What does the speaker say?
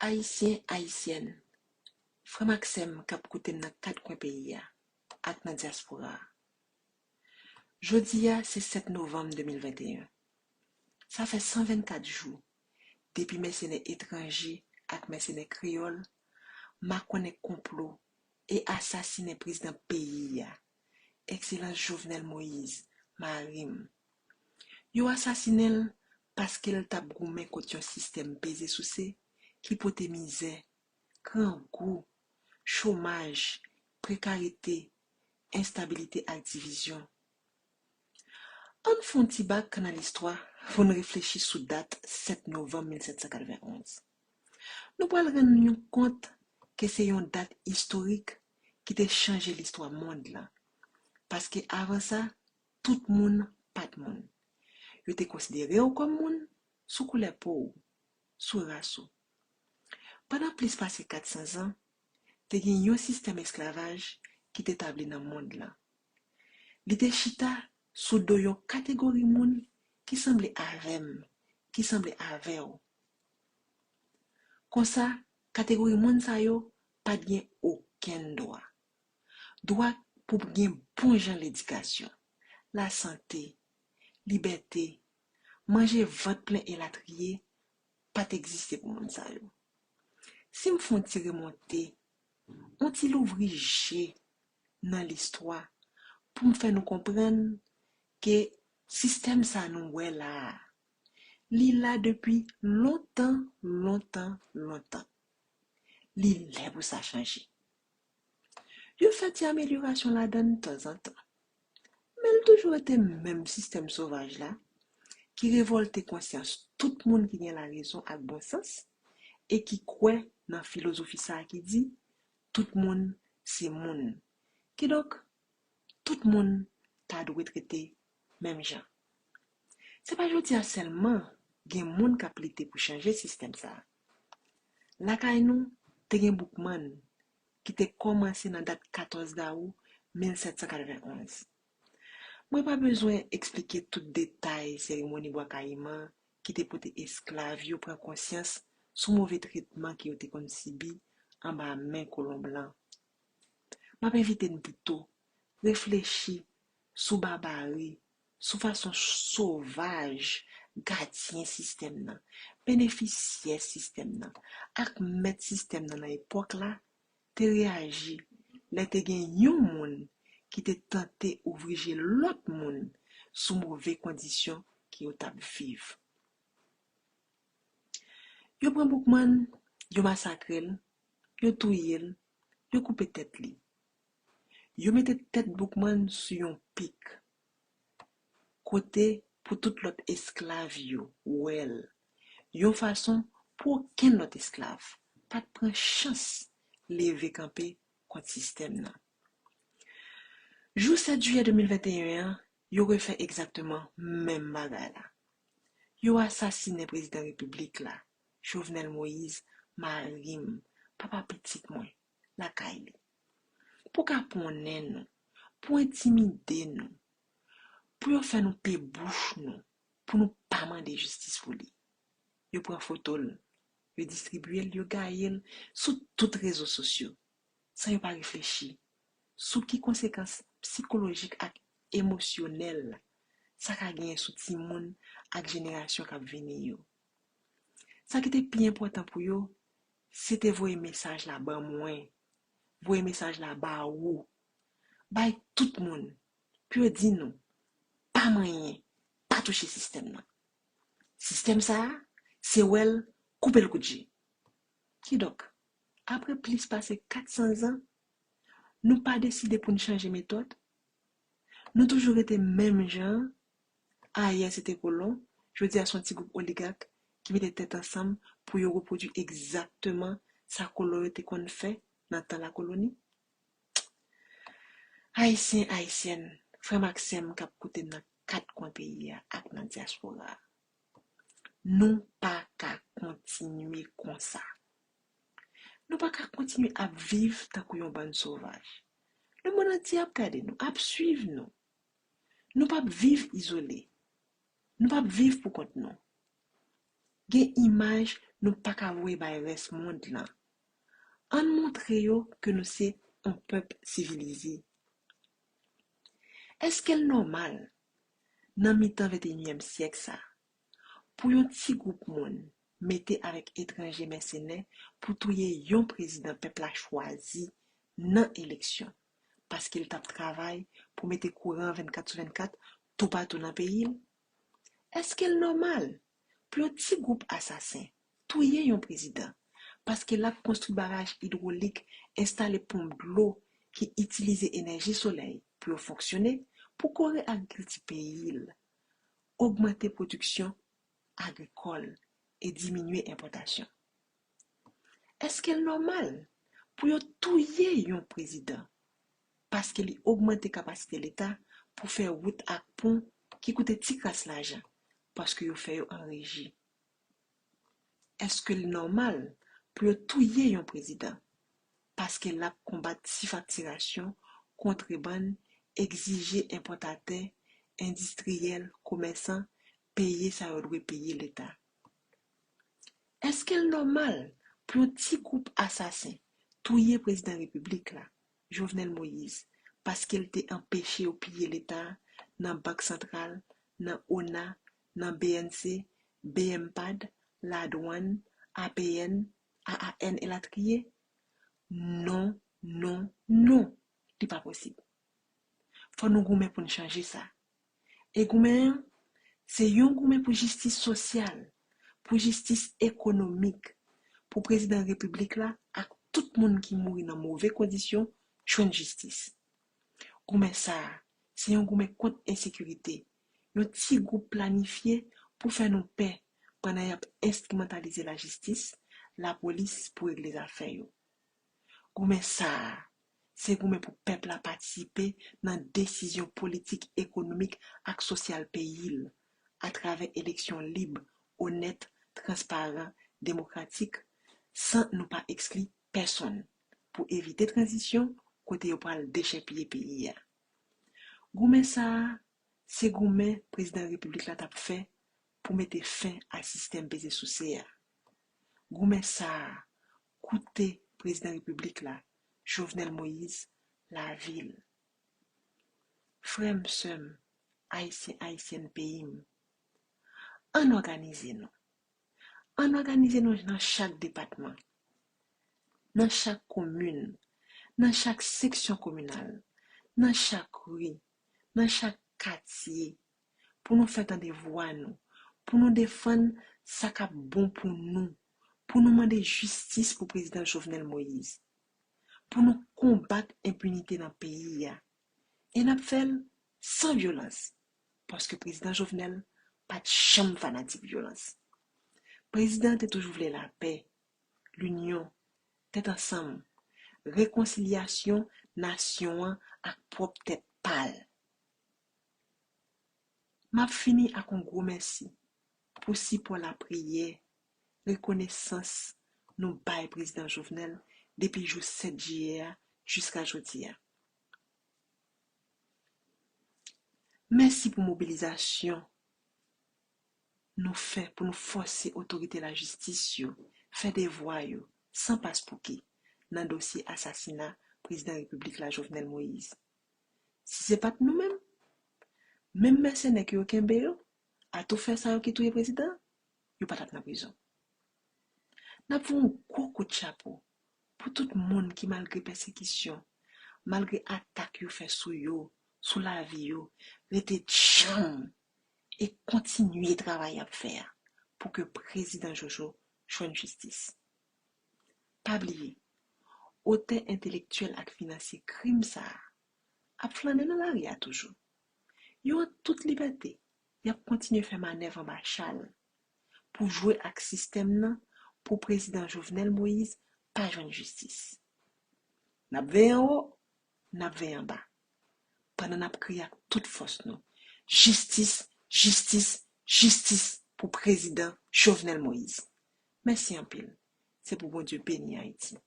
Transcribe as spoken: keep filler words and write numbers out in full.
Ayisyen, Ayisyèn, frè m ak sè m k ap koute m nan kat kwen peyi a ak nan dyaspora a. Jodi a, se sèt novanm de mil venteyen. Sa fè san vennkat jou depi mèsenè etranje ak mèsenè kreyòl makonnen konplo e asasinen prezidan peyi a, Ekselans Jovenel Moïse, mari m. Yo asasinen l paske l t ap goumen kont yon sistèm peze souse ki pote mizè, grangou, chomaj, prekarite, enstabilite ak divizyon. Ann fè yon ti bak nan listwa pou n reflechi sou dat sèt novanm mil sèt san katrevenn onz. Nou pral rann nou kont ke se yon dat istorik ki te chanje listwa mond lan. Paske avan sa, tout moun pa t moun. Yo te konsidere w kòm moun sou koulè po w, sou ras ou. Pandan plis pase kat san zan, te gen yon sistèm esklavaj ki te tabli nan mond lan. Li te chita sou do yon kategori moun ki sanble avè m, ki sanble avè w. Konsa, kategori moun sa yo pa t gen okenn dwa. Dwa pou gen bon jan ledikasyon, lasante, libète, manje vant plen elatriye pa t egziste pou moun sa yo. Si m fè yon ti remonte, yon ti louvri je nan listwa pou m fè nou konprann ke sistèm sa nou wè la a, li la depi lontan, lontan, lontan. Li lè pou sa chanje. Yo fè ti amelyorasyon ladan l tanzantan. Men l toujou rete menm sistèm sovaj la ki revòlte konsyans tout moun ki gen larezon ak bon sans e ki kwè nan filozofi sa a ki di tout moun se moun. Kidonk, tout moun ta dwe trete menm jan. Se pa jodi a sèlman gen moun k ap lite pou chanje sistèm sa a. Lakay nou, te gen Boukman ki te kòmanse nan dat katòz dawou mil sèt san katrevenn onz. Mwen pa bezwen eksplike tout detay seremoni Bwa Kayiman ki te pote esklav yo pran konsyans sou move tretman ke yo te konn sibi anba men kolon blan. M ap envite n pito reflechi sou babari, sou fason sovaj gadyen sistèm nan, benefisyè sistèm nan, ak mèt sistèm nan nan epòk la te reyaji lè te gen yon moun ki te tante ouvri je lòt moun sou move kondisyon ke yo t ap viv. Yo pran Boukman, yo masakre l, yo touye l, yo koupe tèt li. Yo mete tèt Boukman sou yon pik, kote pou tout lòt esklav yo wè l, yon fason pou okenn lòt esklav pa t pran chans leve kanpe kont sistèm nan. Jou sèt jiyè de mil venteyen an, yo refè egzakteman menm bagay la. Yo asasinen prezidan repiblik la, Jovenel Moïse, mari m, papa pitit mwen, lakay li. Pou kaponnen nou, pou entimide nou, pou yo fè nou pe bouch nou, pou nou pa mande jistis pou li. Yo pran foto l, yo distribye l, yo gaye l sou tout rezo sosyo, san yo pa reflechi sou ki konsekans sikolojik ak emosyonèl sa ka genyen sou timoun ak jenerasyon k ap vini yo. Sa ki te pi enpòtan pou yo, se te voye mesaj la ban mwen, voye mesaj la ba ou, bay tout moun, pou yo di nou, pa manyen, pa touche sistèm nan. Sistèm sa a, se wè l, koupe l kout je. Kidonk, apre plis pase kat san zan, nou pa deside pou n chanje metòd. Nou toujou rete menm jan an. Ayè se te kolon, jodi a se yon ti gwoup oligak ki mete tèt ansanm pou yo repwodui egzakteman sa kolon yo te konn fè nan tan lakoloni. Ayisyen, Ayisyèn, frè m ak sè m k ap koute m nan kat kwen peyi a ak nan dyaspora a, nou pa ka kontinye konsa. Nou pa ka kontinye ap viv tankou yon bann sovaj. Lemonn antye ap gade nou, ap swiv nou. Nou p ap viv izole. Nou p ap viv pou kont nou. Gen imaj Nou pa ka voye bay rès mond lan. Ann montre yo ke nou se yon pèp sivilize. Èske l nòmal, nan mitan venteyinyèm syèk sa, pou yon ti gwoup moun mete avèk etranje mèsenè pou touye yon prezidan pèp la chwazi nan eleksyon, paske l t ap travay pou mete kouran vennkat sou vennkat toupatou nan peyi l? Èske l nòmal pou yon ti gwoup asasen touye yon prezidan paske l ap konstwi baraj idwolik, enstale ponp dlo ki itilize enèji solèy pou yo fonksyone, pou kore agrikilti peyi l, ogmante pwodiksyon agrikòl e diminye enpòtasyon? Èske l nòmal pou yo touye yon prezidan paske li ogmante kapasite Leta pou fè wout ak pon ki koute ti kras lajan, paske yo fè yo an reji? Èske l nòmal pou yo touye yon prezidan paske l ap konbat sifaktirasyon, kontrebann, egzije enpòtatè, endistriyèl, komèsan peye sa yo dwe peye Leta? Èske l nòmal pou yon ti gwoup asasen touye prezidan repiblik la, Jovenel Moïse, paske l te anpeche yo piye Leta nan Bank Santral, nan ona, nan B N C, B M pad, ladwann, A P N, A A N elatriye? Non, non, non, li pa posib. Fò nou goumen pou n chanje sa. E goumen an, se yon goumen pou jistis sosyal, pou jistis ekonomik, pou prezidan repiblik la ak tout moun ki mouri nan move kondisyon jwenn jistis. Goumen sa a, se yon goumen kont ensekirite, yon ti gwoup planifye pou fè nou pè pandan y ap enstrimantalize lajistis, lapolis pou regle zafè yo. Goumen sa a, se goumen pou pèp la patisipe nan desizyon politik, ekonomik ak sosyal peyi l, atravè eleksyon lib, onèt, transparan, demokratik, san nou pa ekskli pèsonn, pou evite tranzisyon kote yo pral dechèpiye peyi a. Goumen sa a, se goumen prezidan repiblik la t ap fè pou mete fen a sistèm peze souse a. Goumen sa a koute prezidan repiblik la, Jovenel Moïse, lavi l. Frè m, sè m, Ayisyen, Ayisyèn peyi m, ann òganize nou. Ann òganize nou nan chak depatman, nan chak komin, nan chak seksyon kominal, nan chak ri, nan chak katye, pou nou fè tande vwa nou, pou nou defann sa k ap bon pou nou, pou nou mande jistis pou prezidan Jovenel Moïse, pou nou konbat enpinite nan peyi a. E n ap fè l san vyolans, paske prezidan Jovenel pa t janm fanatik vyolans. Prezidan an te toujou vle lapè, linyon, tèt ansanm, rekonsilyasyon nasyon an ak pwòp tèt pa l. M ap fini ak yon gwo mèsi pou sipò, lapriyè, rekonesans nou bay prezidan Jovenel depi jou sèt jiyè a jiska jodi a. Mèsi pou mobilizasyon nou fè pou nou fòse otorite lajistis yo fè devwa yo san paspouki nan dosye asasina prezidan repiblik la Jovenel Moïse. Si se pa t nou menm, menm mèsenè ke yo kenbe yo, atoufè sa yo ki touye prezidan an, yo pa t ap nan prizon. N ap voye yon gwo kout chapo pou tout moun ki, malgre pèsekisyon, malgre atak yo fè sou yo, sou lavi yo, rete djanm e kontinye travay y ap fè a pou ke prezidan Jojo jwenn jistis. Pa bliye, otè entelektyèl ak finansye krim sa a ap flannen nan lari a toujou. Yo an tout libète, y ap kontinye fè manèv anba chal pou jwe ak sistèm nan pou prezidan Jovenel Moïse pa jwenn jistis. N ap veye anwo, n ap veye anba, pandan n ap kriye ak tout fòs nou, jistis, jistis, jistis pou prezidan Jovenel Moïse. Mèsi anpil. Se pou Bondye beni Ayiti.